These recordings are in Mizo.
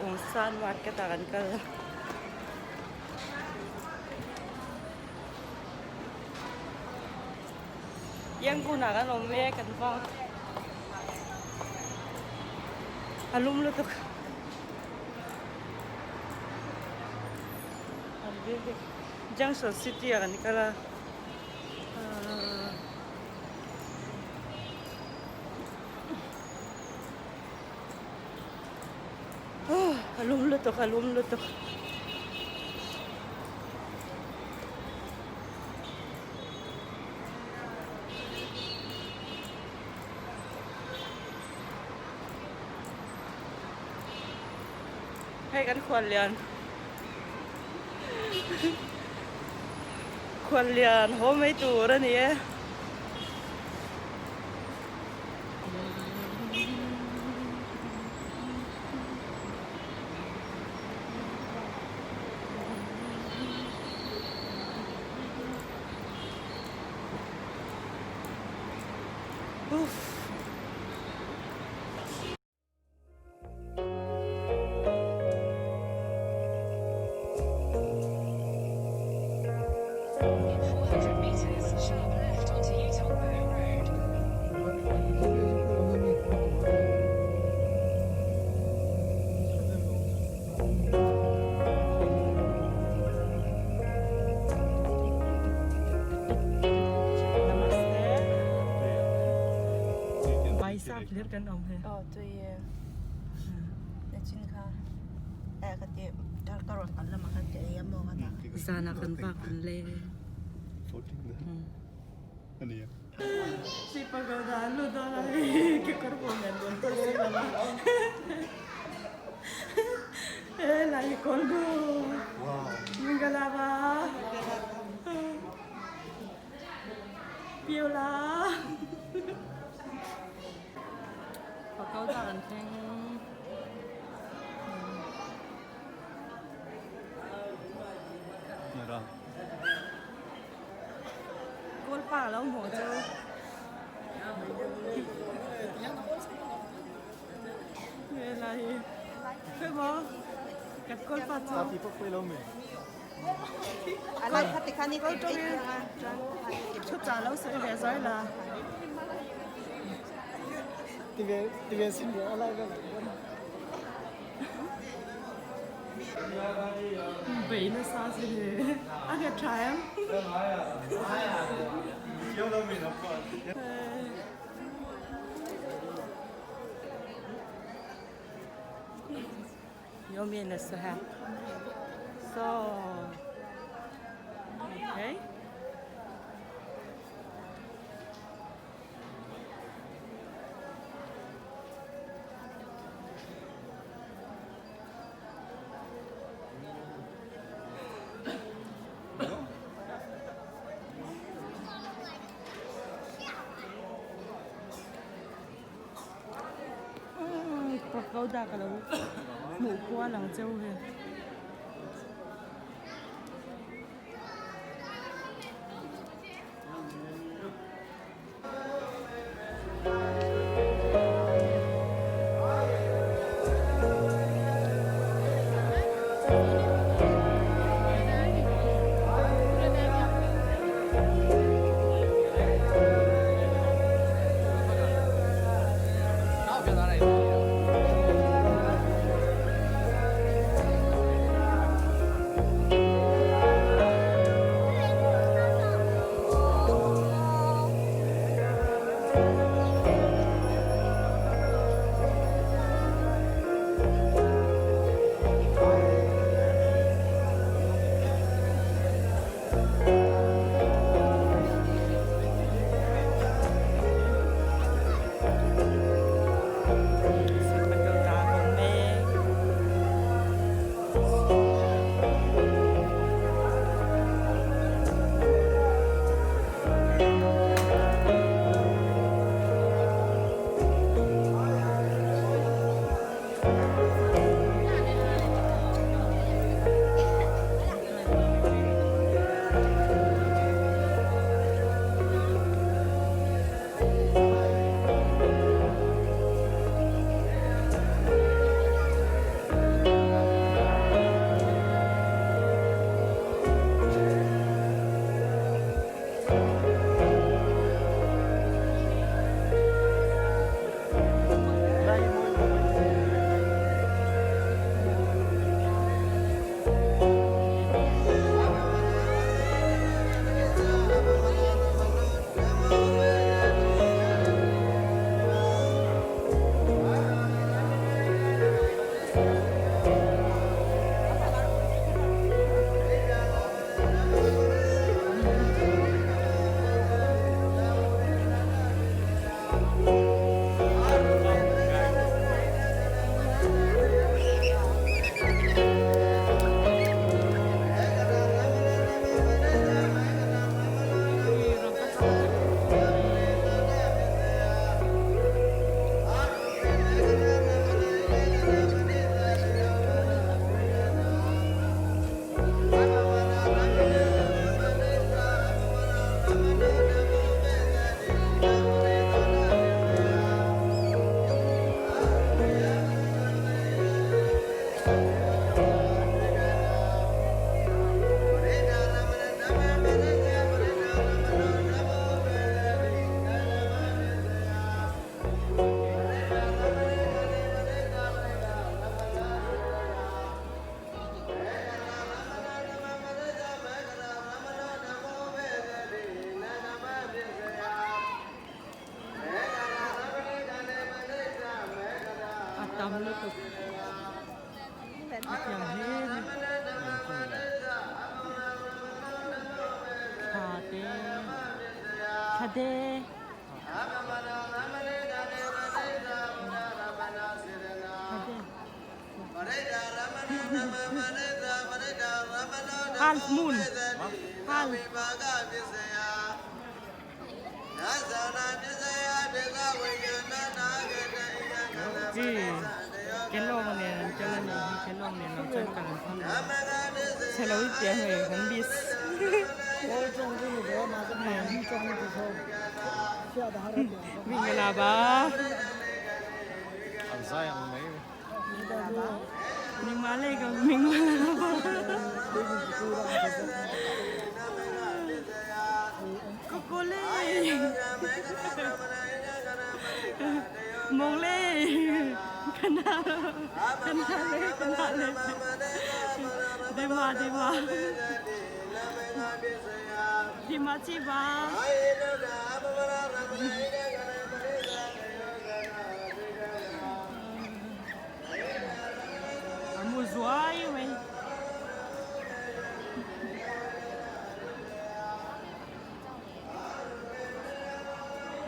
Ungsan market ah kan kal. Yangon ah kan awm mek kan vak. A lum lutuk. Junction city ah kan kal a. A lum lutuk a lum lutuk. Hei kan khuallian khuallian haw mai tur a ni e. Uff. Hlir kan awm he. Aw tui e. Na chin kha eh ka ti ka ka rawn kal lamah khan ka ei a maw ka ta. Zanah kan vak an le. Si pagoda an lut dawn a hei kekawr bawm nen rawn kal si lo a. He lai hi kawl gu. Mingalaba. Piula. Pagoda an thleng. Kawl pa lo hmuh chu. Lai hi. Maw? Kan kawl pa chu. Thu cha lo sawi ve zai la. Bei nasa si he. A nghet tha em? 右面的是哈，so okay。Pagoda ka lo hmuh kual ang cheu hei. tam lutuk a thiam hle a ni thla te thla te thla te Half moon half Kelawng nen an kal a nih hi kelawng nen lo chuan kal an phal lo chhelo i piah hei kan bis Mingalaba. A mu zuai mai.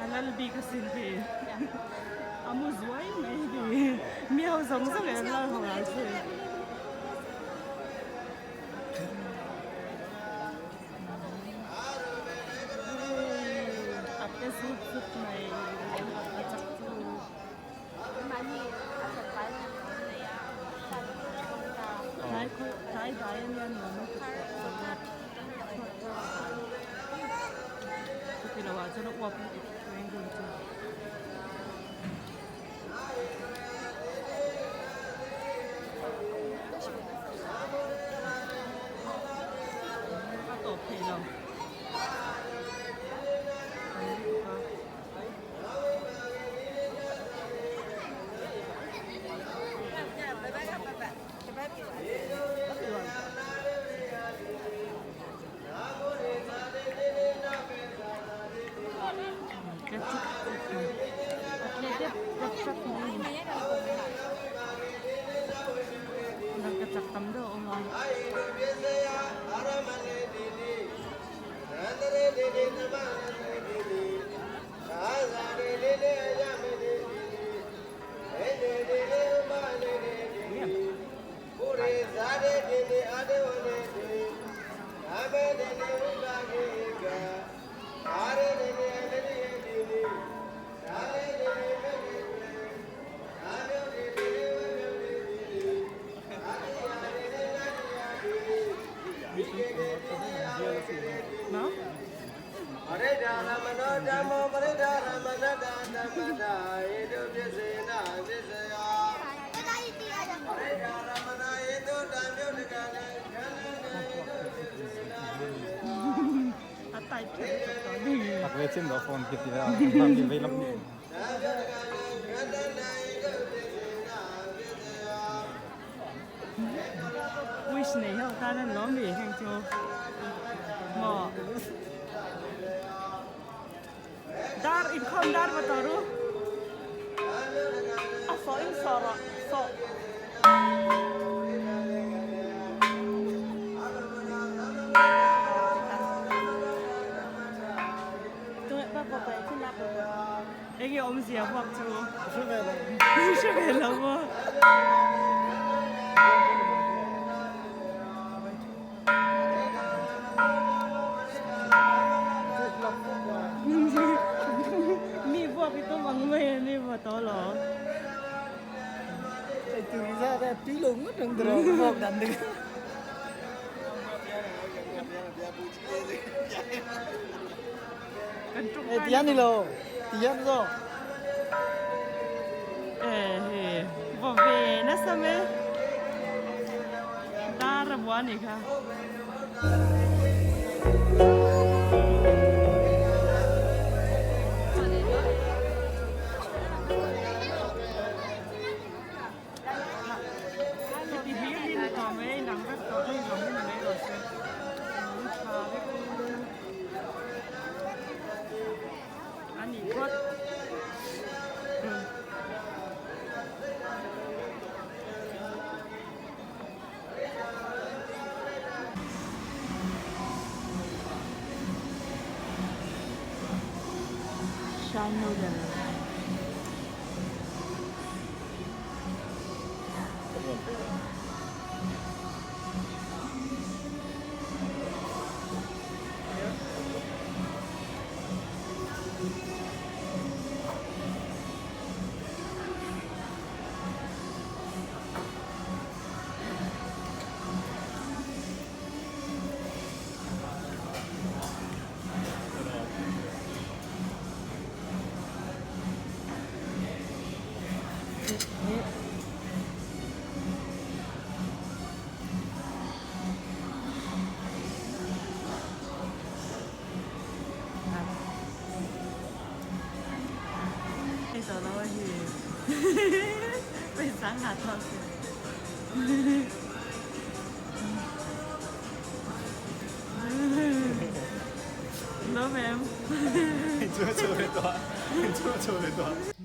A lal bik a sin ve. A mu zuai mai ve. Mi ho zawng zawng em lal ho ang che. A te zut zut mai. A chak chu. Tlai dai a nia nuam a ti chuti lo ah chuan a uap lutuk Rangoon chu. A tawp thei lo. Rangkachak tam deuh a awm a. Wish nei ho tan an lawm ve heng chu maw dar inkhawm dar va tawh ru a sawh in sawh rawh sawh. Enge awmzia vuak chu? Hre ve lo. Hre ve lo maw? Mi vuak i tum ang mai a ni maw tawh lo? Vaw ve nasa mai dar a bua a nih kha. Heti hlir hi ni tawh mai inang vek tawh hei zawng hi ni mai rawh se an tha vek a ni phawt. Szechuan noodle.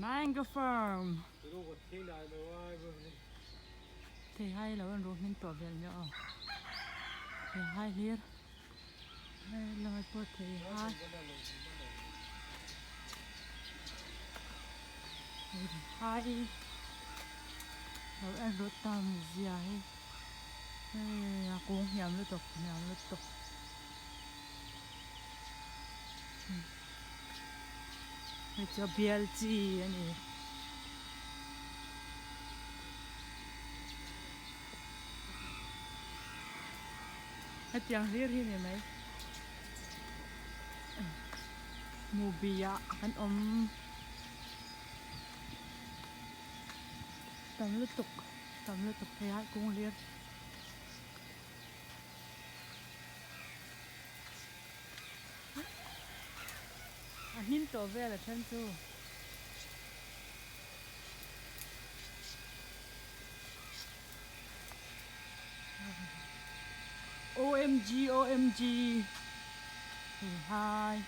Mango farm thei hai lo an ru hmin tawh vel nia aw thei hai hlir hei lai pawh thei hai thei hai lo en ru tam zia hi hei a kung hniam lutuk hniam lutuk. Hei chu a bial chi a ni. Hetiang hlir hi ni mai. Mubi ah kan awm tam lutuk tam lutuk phei a kung hlir. A hnim tawh vel a then chu. OMG OMG Hei hai.